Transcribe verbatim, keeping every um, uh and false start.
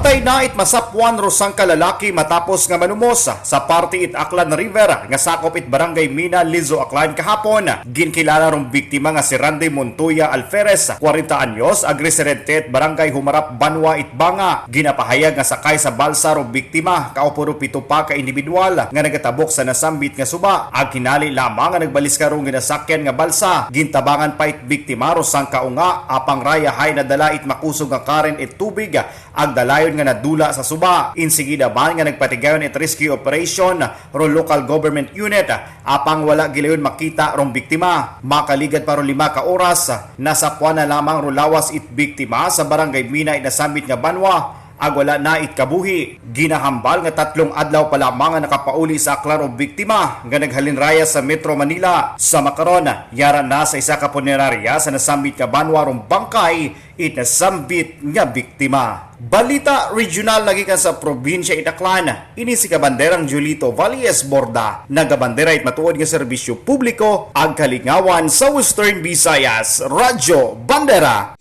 Patay na it masapwan rong sangka lalaki matapos nga manumos sa parte it Aklan River nga sakop it Barangay Mina, Lizo, Aklan kahapon. Ginkilala rong biktima nga si Randy Montoya Alferez, kwarenta anyos, ag residente it Barangay Humarap Banwa, Itbanga. Ginapahayag nga sakay sa balsa rong biktima kaupo rong pito pa ka individual nga nagatabok sa nasambit nga suba. Ag hinali lamang nga nagbaliskar rong ginasakyan nga balsa, gintabangan pa it biktima rong sangka unga, apang rayahay nadala it makusog nga current it tubig, ag dalayon nga nadula sa suba. Insigida man nga nagpatigayon it rescue operation rong local government unit, apang wala gilayon makita rong biktima. Makaligad pa rong lima ka oras, nasapwan na lamang rong lawas it biktima sa Barangay Mina it nasambit nga banwa, ag wala na it kabuhi. Ginahambal nga tatlong adlaw pa lamang ang nakapauli sa Aklan rong biktima nga naghalinraya sa Metro Manila. Sa makaron, yara na sa isa ka punerarya sa nasambit nga banwa rong bangkay it nasambit nga biktima. Balita regional nagikan sa probinsya it Aklan. Ini si Kabanderang Julito Valles Borda. Nagabandera it matuod nga serbisyo publiko, ag kalingawan sa Western Visayas, Radyo Bandera.